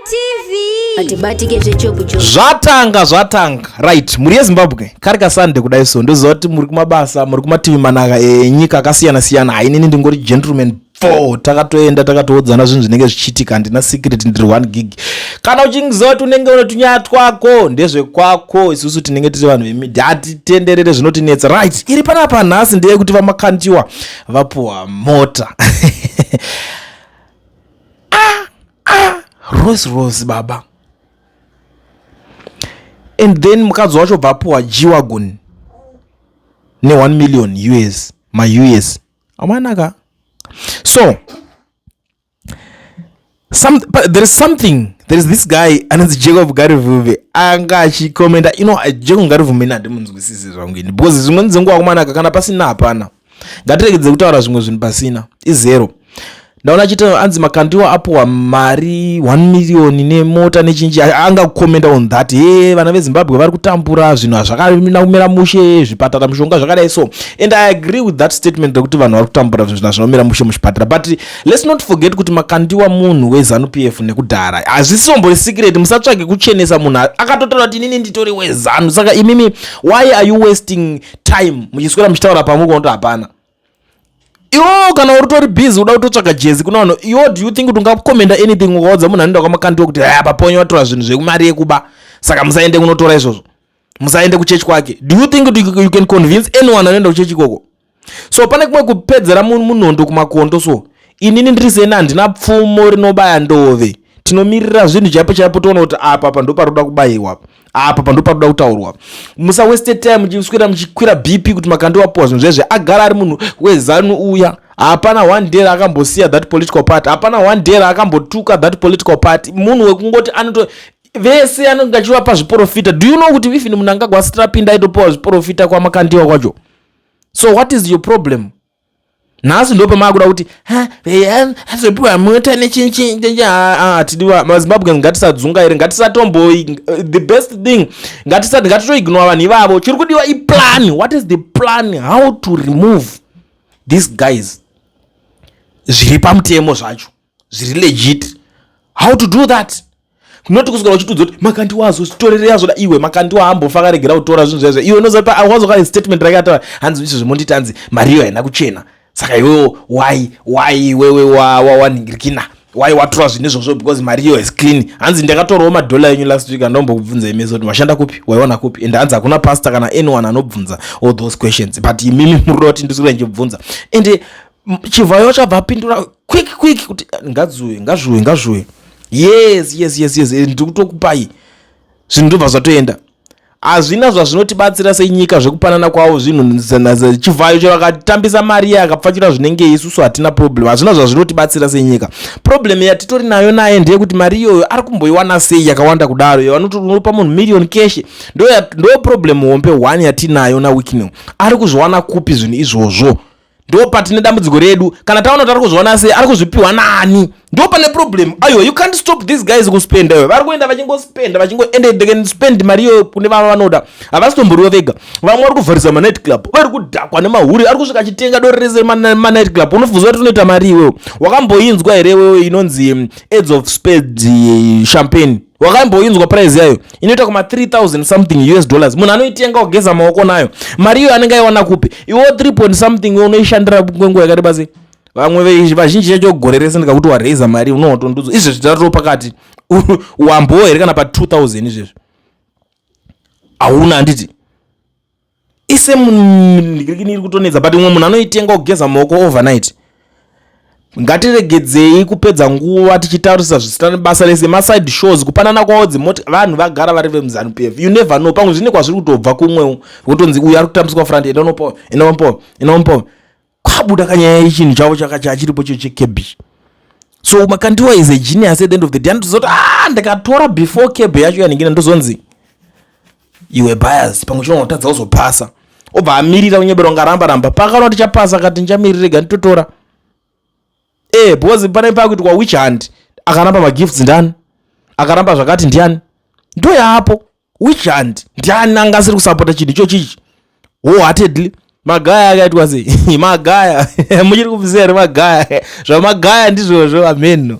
TV. Atibatike zvechopu chopu. Zvatanga, zvatanga. Right, mhuri yeZimbabwe, kari kaSunday kudai, so ndoziva kuti muri kumabasa, muri kumativi manaka enyika akasiyana siyana. Hainini, ndingori gentleman fo, takatoenda takatoudzana zvinhu zvinenge zvichiitika. Handina secret, ndiri 1 gig. Kana uchingiziva kuti unenge une tunyaya twako, ndezvekwako. Isusu tinenge tiri vanhu vemedia, hatitenderere zvinotinetsa. Right, iri panapa nhasi ndeyekuti VaMakandiwa vapuwa mota. Ah, ah, Rolls Royce baba, and then mukadzi wacho bva apuwa G-Wagon ne1 million US, maUS amanaka. So but there is something, there is this guy anonzi Jacob Garivhume, anga achikomenda. Jacob Garivhume ini handimunzwisisi zvangu ini, because zvimweni dzenguva kumanaka kana pasina hapana. Ngatiregedze kutaura zvimwe zvinhu pasina, izero. Ndaona achiti anzi Makandiwa apuwa mari 1 million nemota nechinji. Anga kukomenda on that, he, vana veZimbabwe vari kutambura, zvinhu hazvakana kumira mushe, zvipatara, mishonga zvakadai. So, and I agree with that statement rekuti vanhu vari kutambura, zvinhu zvinomira mushe muzvipatara, but let's not forget kuti Makandiwa munhu weZANU PF nekudhara. Hazvisisombori secret, musatsvage kuchenesa munhu akatotaura kuti inini nditori weZANU. Saka imimi, why are you wasting time muchiswera muchitaura pamwe kuona kuti hapana? Iwo kana uri tori busy uda kutotsvaga jezi kuna vanhu iwo, do you think kuti ungakomenda anything ukaudza munhu anoenda kwaMakandiwa kuti aya paponyo watora zvinhu zvekumari yekuba, saka musaende kunotora izvozvo, musaende kuchechi kwake? Do you think kuti you can convince anyone anoenda kuchechi ikoko? So pane kumwe kupedzera munondo kumakondo. So inini ndiri seni, handina pfumo rinobaya ndove. Tinomirira zvinhu chaipo chaipo, toona kuti apa ndo paroda kubayiwa, apa ndo paroda kutaurwa. Musawaste time muchiswera muchikwira BP kuti Makandiwa apuwa zvinhu zvezve. Agara ari munhu weZANU uya. Hapana one day raakambosiya that political party, hapana one day raakambotuka that political party. Munhu wekungoti anoto vese anenge achivapa zviprofita. Do you know kuti even Mnangagwa asati apinda aitopiwa zviprofita kwaMakandiwa kwacho? So what is your problem nhasi? Ndo pamaakuda kuti azopiwa mota nechinchi. Hatidiwa maZimbabwe, ngatisadzungaire, ngatisatombo. The best thing, ngatitoignora vanhu ivavo. Chiri kudiwa iplan. What is the plan? How to remove these guys zviri pamutemo zvacho, zviri legit? How to do that? Not kuswera uchitudza kuti Makandiwa azotorerei, azoda. Iwe, Makandiwa ambofa akaregera kutora zvinhu zvaizvo. Iwe unoziva statement rakataura, hanzi izvo zvimonditi, hanzi mari iyo haina kuchena. Saka iwewo why iwewe wanhingirikina, why watora zvinhu izvozvo? Because mari iyo is clean. Hanzi ndakatorawo madhola enyu last week, andombokubvunza imeso kuti mashanda kupi, waiwana kupi? And hanzi hakuna pastor kana anyone anobvunza all those questions, but imimi murikuda kuti ndiswera ndichibvunza. And Chivhayo chabva apindura quick quick kuti ngadziuye, ngazviuye, ngazviuye. Yes, ndiri kutokupai zvinhu, ndobva zvatoenda. Hazvina zvazvinotibatsira senyika zvekupanana kwavo zvinhu. Chivhayo chero akatambisa mari iye, akapfachura zvinenge, isusu hatina problem. Hazvina zvazvinotibatsira senyika. Problem yatitori nayo naye ndeyekuti mari iyoyo ari kumboiwana sei yakawanda kudaro? Vanoti unopa munhu million cash, ndo problem hombe one yatinayo naWicknell. Ari kuzviwana kupi zvinhu izvozvo? Ndo patine dambudziko redu. Kana taona kuti ari kuzviona sei, ari kuzvipiwa nani, ndo pane problem. Aiwa, you can't stop these guys kuspenda. Iwe, vari kuenda vachingospenda, vachingo, and they can spend mari iyoyo kune vava vanoda. Havasitomboriwo vega, vamwe vari kuvharisa manight club, vari kudhakwa nemahuri, ari kusvika achitenga doro rese manight club. Unofunza kuti unoita mari iwewo? Wakamboinzwa here iwewe inonzi Ace of Spades champagne? Wakamboinzwa price yayo? Inoita kuma 3000 something US dollars. Munhu anoitenga kugeza maoko nayo. Mari iyo anenge aiwana kupi? Iwo 3 point something iwe unoishandira kwenguva yakareba sei? Vamwe vazhinji chacho gore rese ndikakuti wareisa mari, unowatondudzo izvezvi tatoo pakati wambowo here kana pa 2000 izvezvi hauna, handiti? Ise iri kutonetsa, but umwe munhu anoitenga kugeza maoko overnight. Ngatiregedzei kupedza nguva tichitarisa zvisina basa rese, maside shows, kupanana kwavo dzimoti. Vanhu vagara vari vemuZANU PF. You never know, pamwe zvine kwazviri kutobva kumwewo, votonzi uyu ari kutambiswa front, enda unopawo, enda unopawo, enda unopawo. Kwabuda kanyaya yechinhu chavo chachiripo cho cheCAB. So Makandiwa is a genius. At the end of the day anotozoti, ah, ndikatora before CAB yacho yaningina, ndozonzi iwe bias, pamwe chinogona kutadza kuzopasa. Obva amirira kunyebera ungaramba ramba, pakaona kuti chapasa, akati ndichamirire, nditotora. Because pane pakuitwa witch hunt. Akaramba magifts ndani? Akaramba zvakati ndiani? Ndo yaapo witch hunt. Ndiani anga asiri kusapota chinhu icho chichi wholeheartedly? Magaya akaitwa sei? Magaya muchiri kubvisa here? Magaya, zvamagaya ndizvozvo, ameno.